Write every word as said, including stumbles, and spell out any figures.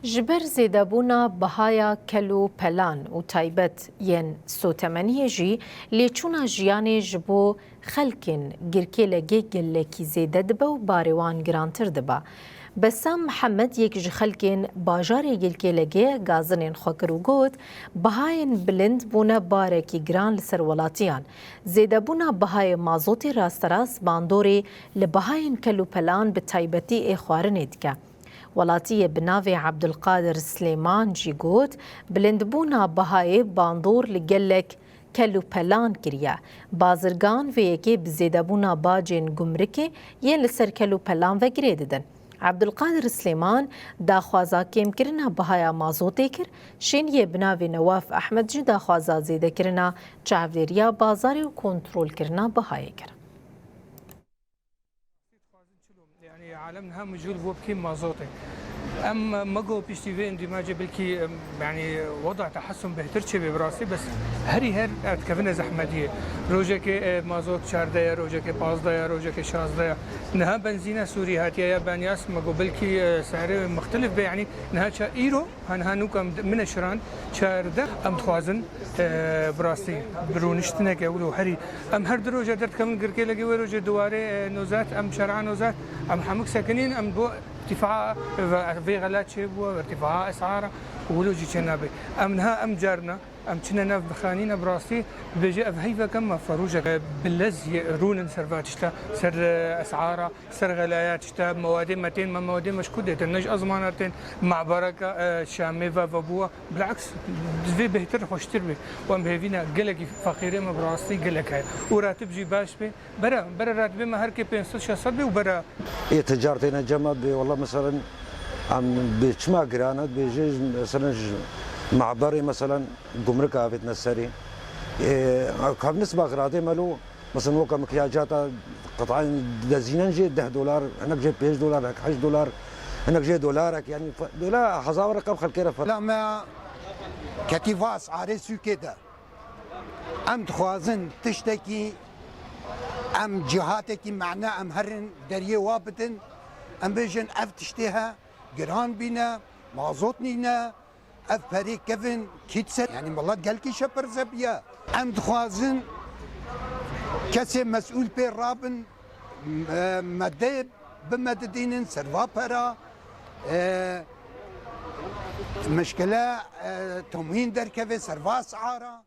Ji ber zêdebûna bihaya kel û pelan û taybet yên sotemeniyê jî lêçûna jiyanê ji bo xelkên girkêlegê gelekî zêde dibe û barê wan girantir dibe. Besam Mihemed yek ji xelkên bajarê Girkêlegê gazinên xwe kir û got, bihayên bilind bûne barekî giran li ser welatiyan. Zêdebûna bihayê mazotê rasterast bandorê li bihayên kel û pelan bi taybetî ê xwarinê dike. Welatiyê bi navê Abdulkadir Silêman jî got, bilindbûna bihayê bandor li gelek kel û pelan kiriye. Bazirgan vê yekê bi zêdebûna bacên gumrikê yên li ser kel û pelan ve girê didin. Abdulkadir Silêman daxwaza kêmkirina bihaya mazotê kir, şêniyê bi navê Newaf Ehmed jî daxwaza zêdekirina çavdêriya bazarê û kontrolkirina bihayê kir. Yanî alem niha mijûl bû bikî mazotê. Em mego piştî vê endîmacê bilkî, em, yanî weda tehesûn bêhtir çêbê bi rastî, bes herî her erdikevine zehmetiyê. Rojekê, e, mazot çardeh ye, rojekê pazdeh ye, rojekê şazdeh ye. Niha benzîna Sûrî hatiye ya benyas, mego bilkî, e, serê mixtelif be, yanî niha ça îro, ha niha nûka min e şiran çardeh, em dixwazin, e, bi rastî bi rûniştineke wilo herî. Em her du roje derdikevin Girkêlegê, wê rojê duwarê, e, nozat, em şer'a nozat, em hemik sekinîn, em bo irtîfaa ve-, vê xela çêbû, irtîfaa esara, wilo jî çênabe. Em niha em carna, em çine nav bixanîne bi rastî, dibêje ev heyveke me ferûjek, e, bi lez yê rûnin ser va tişta, ser, e, esara, ser xelaya tişta, mewadê me tên, me mewadê me ji ku dê tên, ne ji ezmana tên, me'bereke, e, Şamê ve vebûwa. Bil'aks, divê bêhtir, xweştir bê. Û em hêvî ne, gelekî feqîrê me bi rastî gelek heye. Û ratib jî baş bê. Bere, bere ratibê me her kê pênc sed şeş sed bê û bere. Ê ticar têne cem me bê, wela meselen em bê çima giran e, dibêje, meselen ji me'berê, meselen gumrika avêtine serê. Ê, kevnisba xiradê me lo, meselen weke mikyacata qitayên dezînen jê deh dolar, hinek jê pênc dolar, hinek heşt dolar, hinek jê dolarek, yanî fe-, dolar hezar reqem xelkê re fe- La me ketî va esarê sûkê de. Em dixwazin tiştekî, em cihatekî mane em herin deriyê wa bidin. Em bêjin ev tiştê he, giran bîne, mazot nîne, ev perê kevin kît ser, yanî milet gelkî şepirze biye. Em dixwazin kesê mesûl pê rabin, e, mede bimedidînin ser va pera, e, mişkile, e, tomîn derkeve ser va esara.